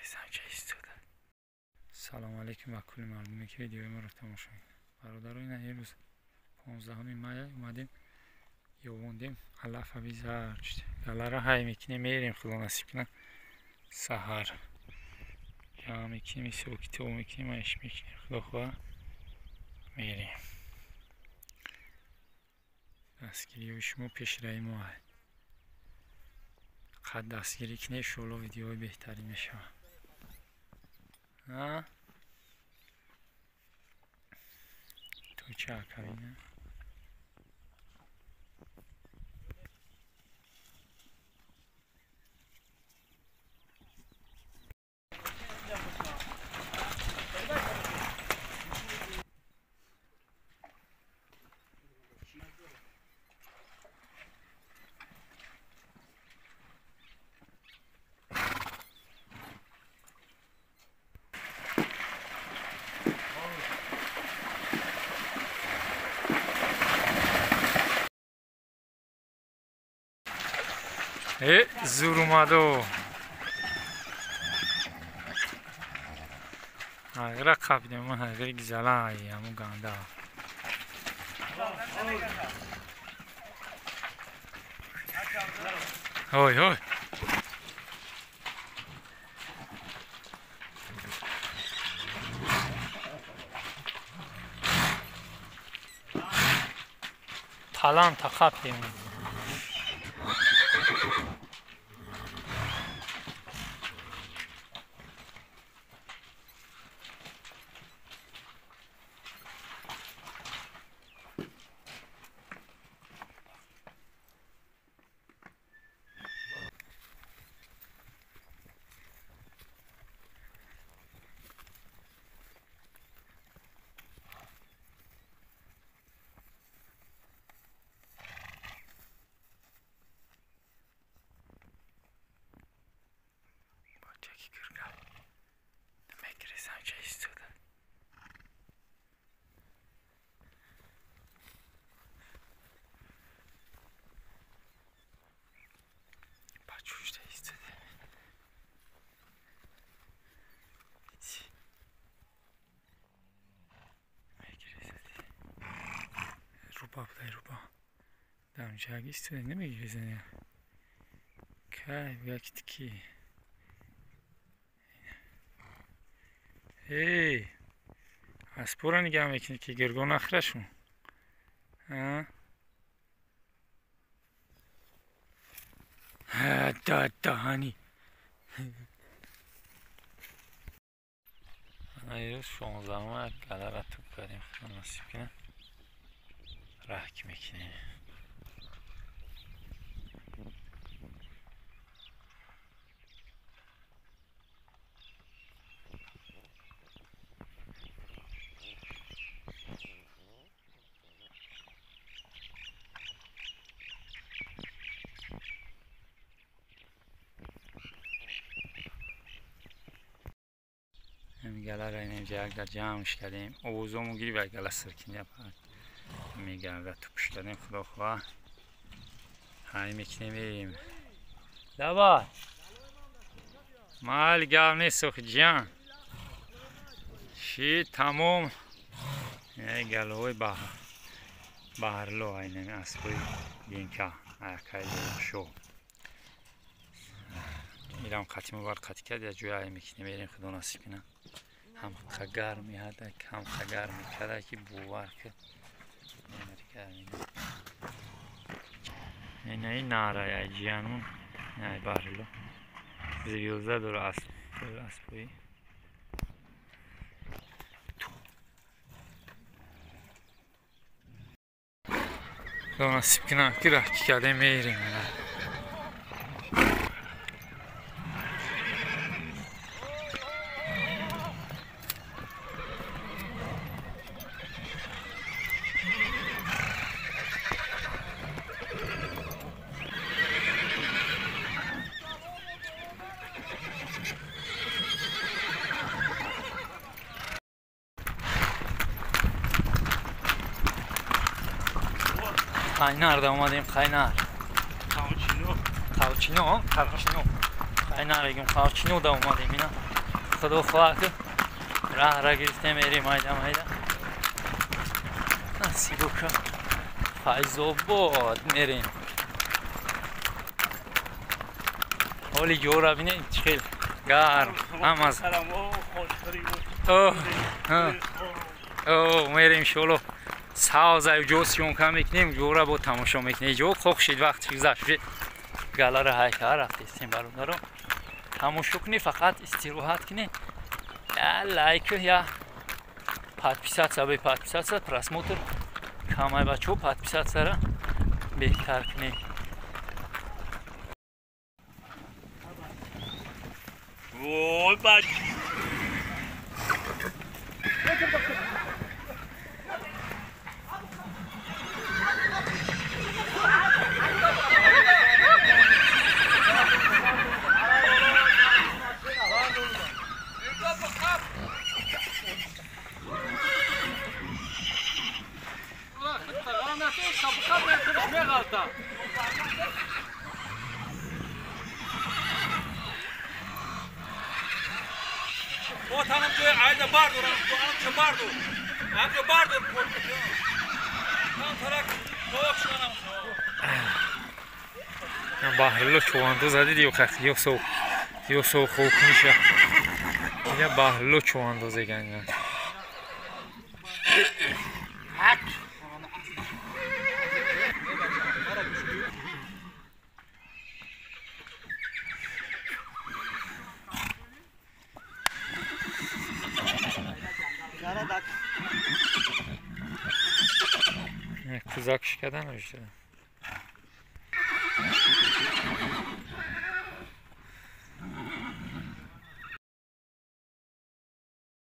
Намегирезам, ча истода. Салому алейкум ба кулли мардуме, ки видеои моро тамошо мекунад. Бародаро, ина имрӯз 15 мая омадем, ёвондем алафа бизар галара ҳай мекунем, мерем, худо насиб кунад, саҳар ҷамъ мекунем, ҳисобу китоб мекунем, айш мекунем, худо хоҳа, мерем. Дастгириҳои шумо пешраи мо қад дастгирӣ кунед, иншоалло, видеоҳои беҳтарин мешавад. То ча акавина. Э, зур омадо. Ағира қапидем, ман ағири гизала ҳаму ганда. Ой, ой. Таланта қапидем. Бачаки гирга. Намегирезам, ча истода. Бачушта истода. Мегирезади. Руба будай, руба. Дамҷаг истода, намегирезани. Кай, буяки тики. Эй, аспора нигаҳ мекунӣ, ки гирго нахӯрашон. Даҳани. Ирӯз 16-ума як галара тук кардем, худо насиб кунад, раҳк мекунем. Галара инҷа як дар ҷамъш кардем, овозому гирифт, як гала сиркиня мегарда, тупш кардем, худо хоҳа, ҳай мекунем, мерем. Давай, майли, гап нест, охи ҷиан ши тамом. Галаҳои баҳрло, айнами аспои гинка акай шо ирам қатимо бар қатӣ кард, як ҷоя ҳай мекунем, мерем, худо насиб кунад. Ҳам гарми ҳадак, ҳам гарми када, ки бовар ки инаи нарая ҷиянун инай баҳрило звёзда дора аспои. Худо насиб кунад, ки раҳки кардем, мерем. Қайнарда омадем, Қайнар. Қавчино. Қавчино, Қавчино. Қайнар егим, Қавчинода омадем ина. Худо хоҳад раҳ ра гирифтем, мерем майда майда. Насиб ка Файзобод мерем. Ҳоли ҷора бинед, чӣ хел гарм ҳамаз. Мерем, иншоалло, савза ҷо съёмка мекунем, ҷора бо тамошо мекунем. Ҷо хок шид, вақти гузашт, галара ҳайка рафтестем. Бародаро, тамошо кунӣ, фақат истироҳат кунӣ, я лайк, я подписаться. Бе подписаться просмотр камай, бачо, подписаться ра беҳтар кунӣ. Вой, бач. Баҳрило чувандоза диди, ё совхок меша. Я баҳрило чувандозе ганган. Кузак шикадан.